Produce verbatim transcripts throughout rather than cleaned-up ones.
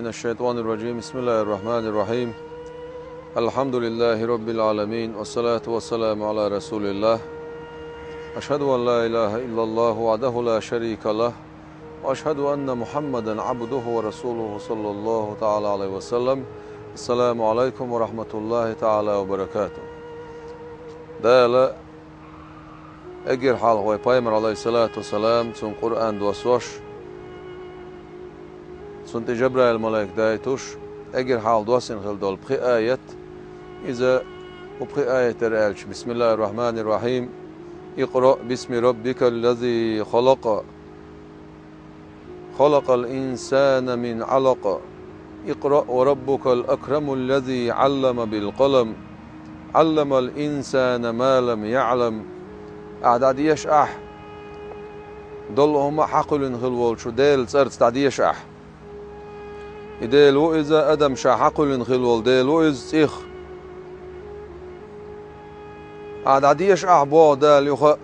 الشيطان الرجيم. بسم الله الرحمن الرحيم. الحمد لله رب العالمين، والصلاة والسلام على رسول الله. أشهد أن لا إله إلا الله وحده لا شريك له، وأشهد أن محمدا عبده ورسوله، صلى الله تعالى عليه وسلم. السلام عليكم ورحمة الله تعالى وبركاته. Дала эггара хьалха вай Пайхамар, алейхиссалату вассалам, цунна Къуръан доссош, цунна тӀе Жабраил малайк дайтуш, эггара хьалха доссийна хилла долу пхи аят. Иза хӀун пхи аят дара аьлча: بسم الله الرحمن الرحيم. اقرأ باسم ربك الذي خلق. خلق الإنسان من علق. اقرأ وربك الأكرم الذي علم بالقلم. علم الإنسان ما لم يعلم. Ахьа дӀадеша ахь, долу хӀума хьакхоьллина хилла волчу Делан цӀарца дӀадеша ахь. И Дела ву иза, адам ша хьакхоьллина хилла волу Дела ву иза цӀих. Ахьа дӀадеша ахь, боху Дала юха а.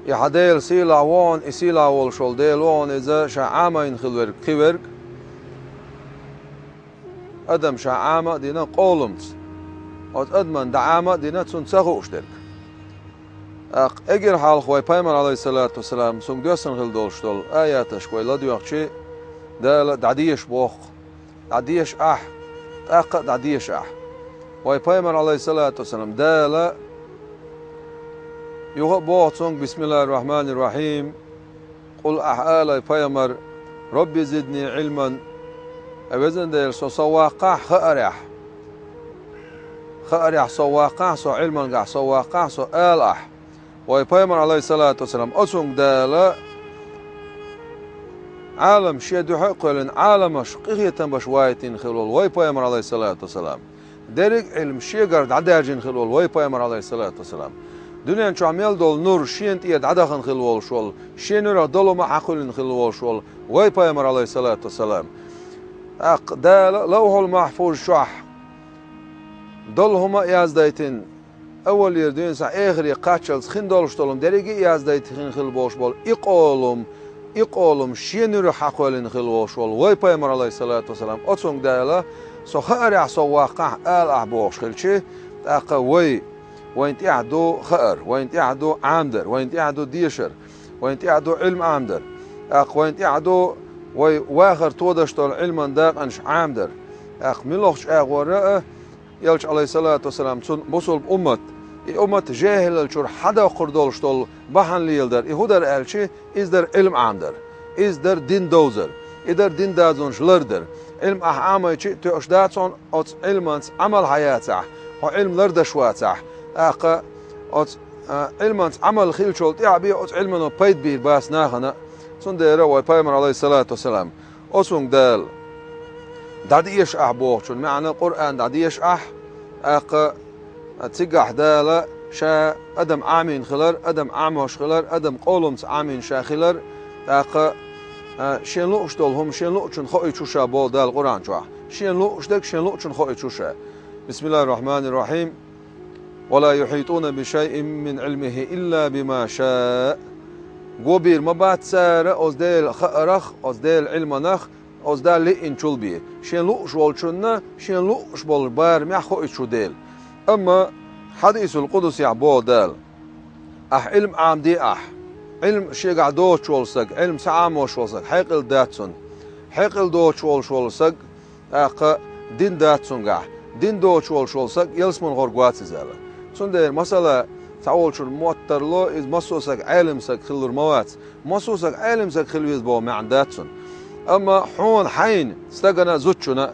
И хьан Дела сийлахь ву хьуна, и сийлахь волуш волу Дела ву хьуна иза, ша Ӏамийна хилла верг, кхин верг. Адам ша Ӏама а дина къолламца, оцу адамна дӀа Ӏама а дина, цунна ца хууш дерг. ТӀаккха эггара хьалха вай Пайхамар, алейхиссалату вассалам, цуьнга доьссина хилла долуш долу аяташка вай ладоьгӀчи, Дала дӀадеша боху. ДӀадеша ахь, тӀаккха а дӀадеша ахь. Вай Пайхамар, алейхиссалату вассалам, Дала юха а боху цуьнга: بسم الله الرحمن الرحيم. Къул, ахь алай, Пайхамар: رب زدني علما. Ай везан Дела, со сов ваккхахь хаарехь. Хаарехь сов ваккхахь, со Ӏилманехь сов ваккхахь, со ала ахь. Вай Пайхамар, алейхиссалату вассалам, оцуьнга Дала Ӏалам шен дуьхьа а кхоьллина, Ӏаламаш къинхетам беш вайтина хилла волу вай Пайхамар, алейхиссалату вассалам. Дерриг а Ӏилма шегара дӀадаьржина хилла волу вай Пайхамар, алейхиссалату вассалам. Дуьнен чохь мел долу нур шена тӀера дӀадахана хилла волуш волу, шен нуьрах долу хӀума хьакхоьллина хилла волуш волу вай Пайхамар, алейхиссалату вассалам. ТӀаккха Дала Лавхьул-Махьфуз чохь долу хӀума а яздайтина, аввалера дуьйна схьа эхаре кхаччалц хин долуш долу хӀума дерриге а яздайтина хилла болуш болу и къолам, и къолам шен нуьрах хьакхоьллина хилла волуш волу вай Пайхамар, алейхиссалату вассалам, оцуьнга Дала: со хаарехь сов ваккхахь ала ахь бохуш хилчи, тӀаккха вай, вайна тӀехь ду хаар, вайна тӀехь ду Ӏамадар, вайна тӀехь ду дешар, вайна тӀехь ду Ӏилма Ӏамадар, тӀаккха вайна тӀехь ду вай вахар тодаш долу Ӏилман дакъанаш Ӏамадар. ТӀаккха муьлхачу агӀора а Элча, алейхиссалату вассалам, цуьнан бусулба уммат, и уммат жехӀилалчуьра хьадоккхур долуш долу бахьана леладар, и хӀун дара аьлчи, иза дара Ӏилма Ӏамадар, иза дара дин довзар, и дара дин дазонаш лардар. Ӏилма ахь Ӏамайчи а тоьуш дац хьуна, оцу Ӏилманца Ӏамал хьан яцахь, хьо Ӏилма лардаш вацахь, тӀаккха оцу, а, Ӏилманца Ӏамал хилчул тӀаьхьа бен оцу Ӏилмано пайда бийр бац нахана. Цундела вай Пайхамар, алейхиссалату вассалам, оцуьнга Дала дӀадеша ахь бохучун маьӀна, Къуръан дӀадеша ахь, тӀаккха цигахь Дала ша адам Ӏамийна хилар, адам Ӏамош хилар, адам къолламца Ӏамийна ша хилар, тӀаккха, а, шен лууш долу хӀума шен луучун хоуьйтуш ша боху Дала Къуръан чохь. Шен лууш дерг шен луучун хоуьйтуш ша. بسم الله الرحمن الرحيم. ولا يحيطون بشيء من علمه إلا بما شاء. Го бийр ма бац цара оцу Делан хаарах, оцу Делан Ӏилманах, оцу Дала лиъначул бен. Шен лууш волчунна, шен лууш болу барамехь хоуьйтуш ву Дела. Амма хьадисул къудсехь боху Дала: ахь Ӏилма Ӏамаде ахь. Ӏилма шегахь доцуш волу саг, Ӏилма ца Ӏамош волу саг, хьекъал дац цунна. Хьекъал доцуш волуш волу саг, тӀаккха дин дац цуьнгахь. Дин доцуш волуш волу саг ялсаманхорг вац иза аьлла. Цундела, масала, цхьаволчун мотт тарло, иза массо а саг Ӏелам саг хилалур ма вац. Массо а саг Ӏелам саг хила веза боху маьӀна дац цуьнан. Амма хьуна хьайна, стагана, зудчунна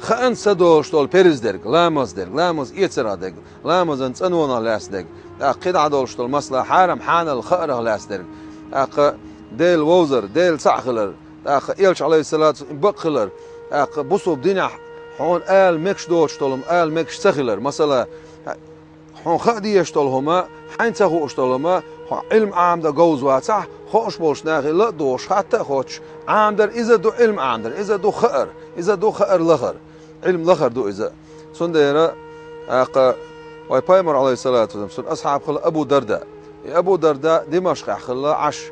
хаанца долуш долу перз дерг, ламаз дерг, ламаз эцарах дерг, ламазан цӀанонах лаьцна дерг, тӀаккха кхидӀа долуш долу, масала, хьарам-хьанал хаарах лаьцна дерг, тӀаккха Дела вовзар, Дела цхьаъ хилар, тӀаккха Элча, алейхиссалату вассалам, бакъ хилар, тӀаккха бусулба динехь хьуна ала мегаш доцуш долу хӀума ала мегаш ца хилар. Масала, хьуна хаа дезаш долу хӀума, хьайна ца хууш долу хӀума, хьо Ӏилма Ӏамадан говза вацахь, хууш болчу нахе ла а дохуш, хатта а хоттуш, Ӏамадар иза ду Ӏилма Ӏамадар, иза ду хаар, иза ду хаар лахар, Ӏилма лахар ду иза. Цундела, тӀаккха вай Пайхамар, алейхиссалату вассалам, цуьнан асхьаб хилла Абу Дарда. И Абу Дарда Димашкъехь хилла Ӏаш.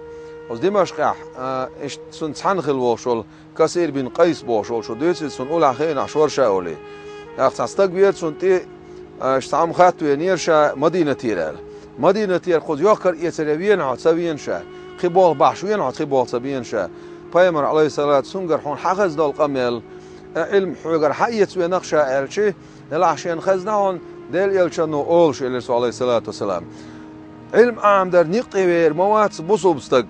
Оцу Димашкъехь, а, иштта цунна цхьаьна хилла волуш волу Касир бин Къайс бохуш волчо дуьйцу иза, цунна уллехь хиъна Ӏаш вара ша олий. ТӀаккха цхьа стаг вера цунна тӀе, а, иштта цхьа хӀума хатта веанера ша Мадинатера аьлла. Мадинатера кхуза йохкар-эцаре веана хьо, ца веана ша. Кхин болх бахьаш веана хьо, кхин болх ца беана ша. Пайхамар, Ӏалайхиссалату, цуьнгара хьуна хьан хезна долу къамел, а, Ӏилма хьоьгара хьан эца веана-кх ша аьлча, делахь шена хезна хьуна, Делан Элчано олуш, элира цо, Ӏалайхиссалату вассалам. Ӏилма Ӏамадар некъ тӀе вер ма вац бусулба стаг.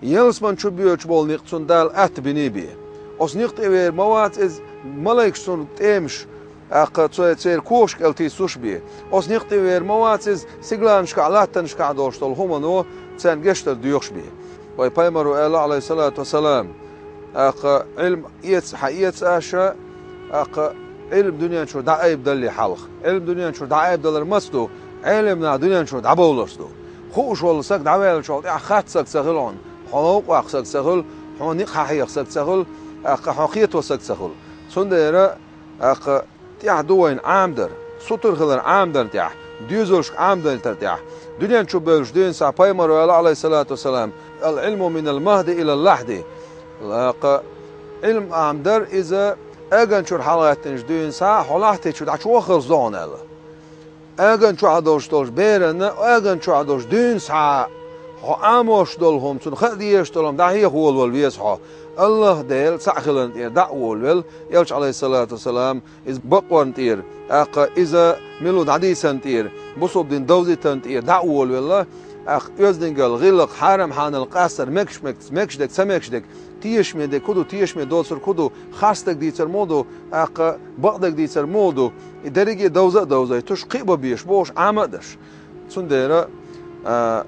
Ялсамани чу боьдуш болу некъ цунна Дала атта биний бен. Оцу некъ тӀе вер ма вац иза, малайкаш цунна тӀемаш, тӀаккха цо-, церан когаш кӀел тийсуш бен. Оцу некъ тӀе вер ма вац иза, сигаланашкахь, латтанашкахь долуш долу хӀумано царна гечдар доьхуш бен. Вай пайхамаро аьлла, Ӏалайхиссалату вассалам, тӀаккха Ӏилма эца, хьан эца аша, тӀаккха Ӏилма дуьнен чуьра дӀаайбадалле хьалха. Ӏилма дуьнен чуьра дӀаайбадалар маца ду? Ӏелам нах дуьнен чуьра дӀабовларца ду. Хууш волу стаг дӀаваьллачул тӀаьхьа хатта стаг ца хуьлу хьуна, хьо новкъа ваккха стаг ца хуьлу, хьуна некъ хьан хьеха стаг ца хуьлу, тӀаккха хьо кхето стаг ца хуьлу. Цундела, тӀаккха тӀехь ду вайна Ӏамадар, сутара хилар Ӏамадарна тӀехь, доьзалшка Ӏамадайтар тӀехь. Дуьнен чу бевллачу дуьйна схьа пайхамаро аьлла, Ӏалайхиссалату вассалам, «Ал-Ӏилму минал махди илал лахьди». ТӀаккха Ӏилма Ӏамадар иза аган чуьра хьалагӀаьттинчу дуьйна схьа хьо лахьти чу дӀачуваххалц ду хьуна аьлла. Аган чохь долуш долчу беранна, аган чохь долуш дуьйна схьа хьо Ӏамош долу хӀума, цунна хаа дезаш долу хӀума дӀахьеха волавала веза хьо. АллахӀ Дела цхьаъ хиларна тӀера дӀа а волавелла, Элча, Ӏалайхиссалату вассалам, иза бакъонна тӀера, тӀаккха иза мила ву дӀадийцарна тӀера, бусулба дин довзийтарна тӀера дӀа а волавелла, тӀаккха оьздангалла, гӀиллакх, хьарам-хьанал къастар, мегаш-, мегаш-, мегаш дерг, ца мегаш дерг, тешаме дерг хӀун ду, тешаме доцург хӀун ду, харц дерг дийцар муха ду, тӀаккха бакъдерг дийцар муха ду, и дерриге а довза а довзуьйтуш, кхин а бан безаш бохуш, Ӏама а деш. Цундела, а,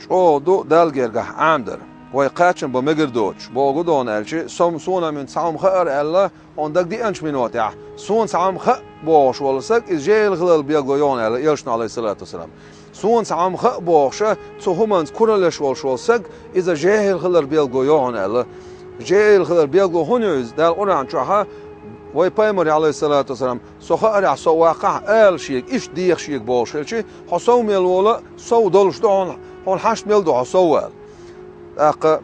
чӀогӀа ду Далла гергахь Ӏамадар. Вай кхачам бан мегар доцуш, бохург ду хьуна аьлча, со-м, суна-м цхьа хӀума хаьара аьлла, хьуна дага деанчу минотехь, суна цхьа хӀума хаьа бохуш волу стаг, иза жехӀил хилар билгало йо хьуна аьлла, Элчано, Ӏалайхиссалату вассалам. Суна цхьа хӀума хаьа бохуша, цу хӀуманца кураллаш волуш волу стаг, иза жехӀил хилар билгало йо хьуна аьлла. ЖехӀил хилар билгало хӀунда ю иза? Дала Къуръан чохьа, вай пайхамаре, Ӏалайхиссалату вассалам, со хаарехь, со ваккхахь, ала шега, иштта деха шега бохуш хилча, хьо сов мел волу, сов долуш ду хьуна, хьуна хьашт мел ду хьо сов вала. ТӀаккха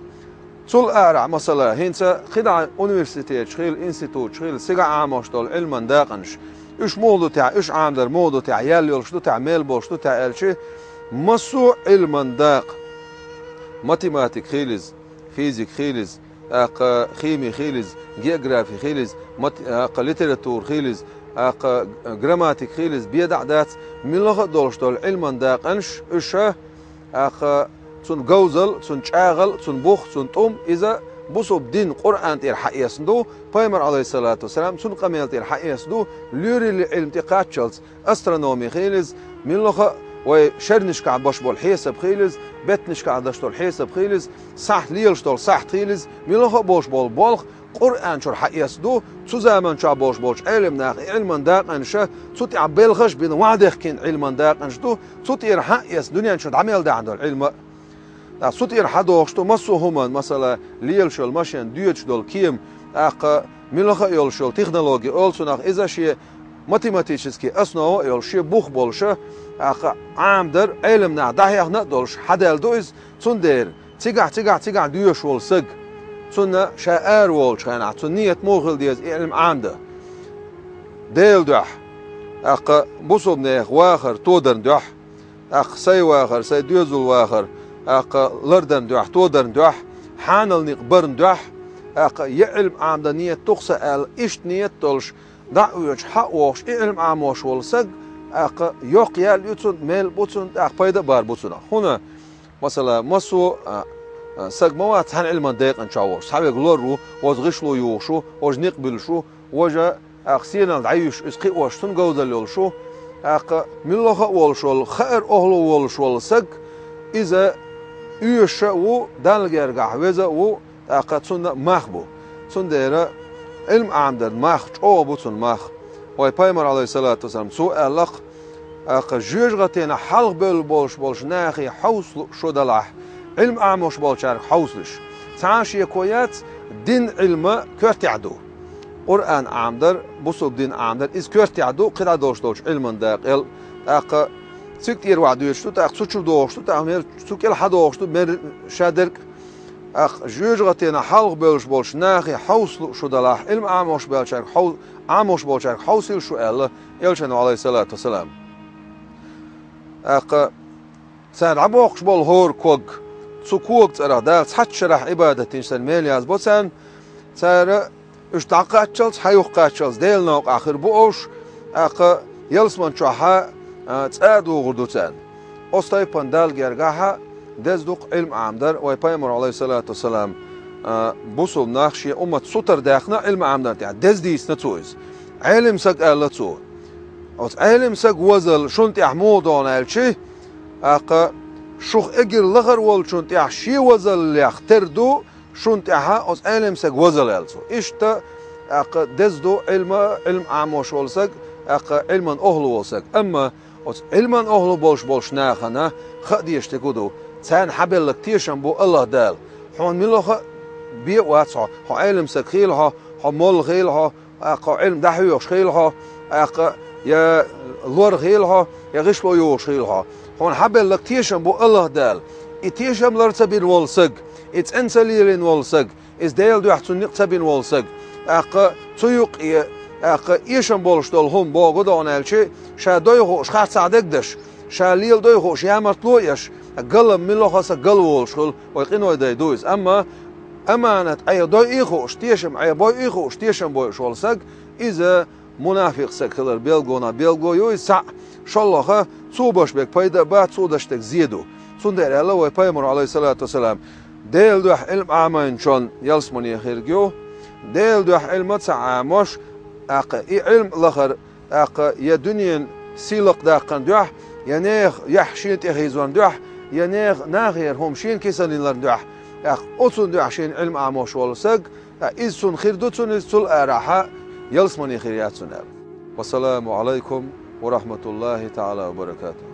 цул арахь, масала, хӀинца кхидӀа университеташ хила, институташ хила, цигахь Ӏамош долу Ӏилман дакъанаш, уьш муха ду техь, уьш Ӏамадар муха ду техь, ял йолуш ду техь, мел болуш ду техь аьлча, массо а Ӏилман дакъа, математика хила иза, физика хила иза, тӀаккха хими хила иза, географи хила иза, мат-, тӀаккха литература хила иза, тӀаккха грамматика хила иза, беда а дац, муьлхха а долуш долу Ӏилман дакъанаш, уьш, тӀаккха цунна говзал, цунна чӀагӀал, цунна бух, цунна тӀум, иза бусулба дин Къуръан тӀера хьаэцна ду, пайхамар, Ӏалайхиссалату вассалам, цунна къамел тӀера хьаэцна ду, лоьрийн Ӏилма тӀе кхаччалц, астрономи хила иза, муьлхха а вай шернашкахь беш болу хьесап хила иза, беттанашкахь деш долу хьесап хила иза, сахьт лелаш долу сахьт хила иза, муьлхха а болуш болу болх Къуръан чуьра хьаэцна ду, цу заман чохь болуш болчу Ӏелам наха и Ӏилман дакъанаш, цу тӀехь белхаш а бина, вахьдехкина Ӏилман дакъанаш ду, цу тӀера хьаэцна дуьнен чу дӀа мел даьхьна долу Ӏилма. ТӀаккха цу тӀера хьадохуш ду массо а хӀуманна, масала, лелаш йолу машен, доьдуш долу кема, тӀаккха муьлхха а йолуш йолу технологи олу цунах, иза шен математический основа а йолуш, шен бух болуш, тӀаккха Ӏамадар, Ӏелам наха дӀахьехна а долуш, хьадаьлла ду иза, цундела цигахь, цигахь, цигахь доьшуш волу саг, цунна ша ара волчу хенахь, цунна нийят муха хила деза и Ӏилма Ӏамадан? Делан дуьхьа, тӀаккха бусулба нехан вахар тодарна дуьхьа, тӀаккха сайн вахар, сайн доьзал вахар, тӀаккха лардарна дуьхьа, тодарна дуьхьа, хьанал некъ барна дуьхьа, тӀаккха я Ӏилма Ӏамадан нийят ду-кх сан аьлла, иштта нийят долуш, дӀа а воьдуш, хьа а вохуш, и Ӏилма Ӏамош волу саг, тӀаккха йоккха ял ю цунна, мел бу цунна, тӀаккха пайда а бар бу цунах. ХӀунда, масала, массо а, а, саг ма вац цхьана Ӏилман декъан чохь волуш, цхьаверг лор ву, важа гӀишло юхуш ву, важа некъ буьллуш ву, важа тӀаккха сенал дӀаюьйш, иза кхиош, цунна говзалла йолуш ву. ТӀаккха муьлхха а волуш волу, хаар охьало волуш волу саг, иза оьшуш а ву, Далла гергахь веза а ву, тӀаккха цунна а мах бу. Цундела Ӏилма Ӏамадарна мах, чӀогӀа бу цунна мах. Вай пайхамар, Ӏалайхиссалату вассалам, цо аьлла-кх, тӀаккха жоьжахатина хьалха бевлла болуш болчу нахе хьовса лууш шо далахь, Ӏилма Ӏамош болчаьрга хьовсалаш. Цхьа а шеко яц, дин Ӏилма коьртехь ду. Къуръан Ӏамадар, бусулба дин Ӏамадар, иза коьртехь ду кхидӀа долуш долчу Ӏилман дакъел. ТӀаккха Цига тӀера ваха доьдуш ду, тӀаккха цу чу догӀуш ду, тӀаккха мер цу кӀел хьадогӀуш ду, мер ша дерг. ТӀаккха жоьжахатена хьалха бевллаш болчу нахе хьовсалу шу далахь, Ӏилма Ӏамош болчаьрга хьов-, Ӏамош болчаьрга хьовсийла шу аьлла, Элчано, Ӏалайхиссалату вассалам. ТӀаккха цара дӀабоккхуш болу хӀора ког, цу кога цӀарах Дала цхьацца шарахь Ӏибадат динчу санна мел язбо царна, цара уьш дӀакхаччалц, хьан юхакхаччалц Делан новкъахь хир бу уьш, тӀаккха ялсаман чохь а, а, цӀа а дугӀур ду царна. Оцу тайпана Далла гергахь а деза ду-кх Ӏилма Ӏамадар, вай Пайхамар, Ӏалайхиссалату вассалам, а, бусулба нах шен уммат сутара даьккхина Ӏилма Ӏамадар тӀехь, деза дийцина цо иза. Ӏелим саг аьлла цо. Оцу Ӏелим саг вазалла шуна тӀехь муха догӀу аьлчи, тӀаккха шух эггара лахара волчунна тӀехь шен вазаллех тера ду, шуна тӀехь оцу Ӏелим саг вазалла аьлла цо. Иштта, тӀаккха деза ду Ӏилма, Ӏилма Ӏамош волу саг, тӀаккха Ӏилман охӀла волу саг. Амма оцу Ӏилман охӀла болуш болчу нахана хаа дезаш дерг хӀун ду? Царна хьан белларг тешам бу АллахӀ Дала. Хьуна мила хаа бен а вац хьо, хьо Ӏелим саг хийла хьо, хьо молла хийла хьо, тӀаккха хьо Ӏилма дӀахьоьхуш хийла хьо, тӀаккха я лор хийла хьо, я гӀишло йохуш хийла хьо. Хьуна хьан белларг тешам бу АллахӀ Дала. И тешам лар ца бина волу саг, и цӀена ца лелийна волу саг, иза Делан дуьхьа цунна некъ ца бина волу саг, тӀаккха цу юккъе, тӀаккха эшам болуш долу хӀума богу догӀу аьлчи, ша дой хууш харцахь дегдеш, ша лела дой хууш ямартло а еш, галам мила хаа сан гал волуш хуьлу, вай къиной дай ду иза. Амма аманат Ӏеха дой а хууш, тешам Ӏеха бой а хууш, тешам бойуш волу саг, иза мунафикъ саг хилар белгонах белго ю иза цхьаъ, шолгӀа, цо беш берг пайда а бац, цо деш дерг зе ду. Цундела аьлла вай Пайхамар, Ӏалайхиссалату вассалам, Делан дуьхьа Ӏилма Ӏамийначунна ялсамане хирг ю, Делан дуьхьа Ӏилма ца Ӏамош, тӀаккха и Ӏилма лахара, тӀаккха я дуьненан сий лакхадаккхарна дуьхьа, я нехан яхь шена тӀехийзорна дуьхьа, я нехан нахера хӀума шена кисанларна дуьхьа, тӀаккха оцунна дуьхьа шена Ӏилма Ӏамош волу саг, ткъа иза цунна хир ду, цунна иза цул арахьа ялсамане хир яц цунна аьлла. Вассаламу Ӏалайкум ва рахьматуллахӀи таӀала ва баракатухӀ.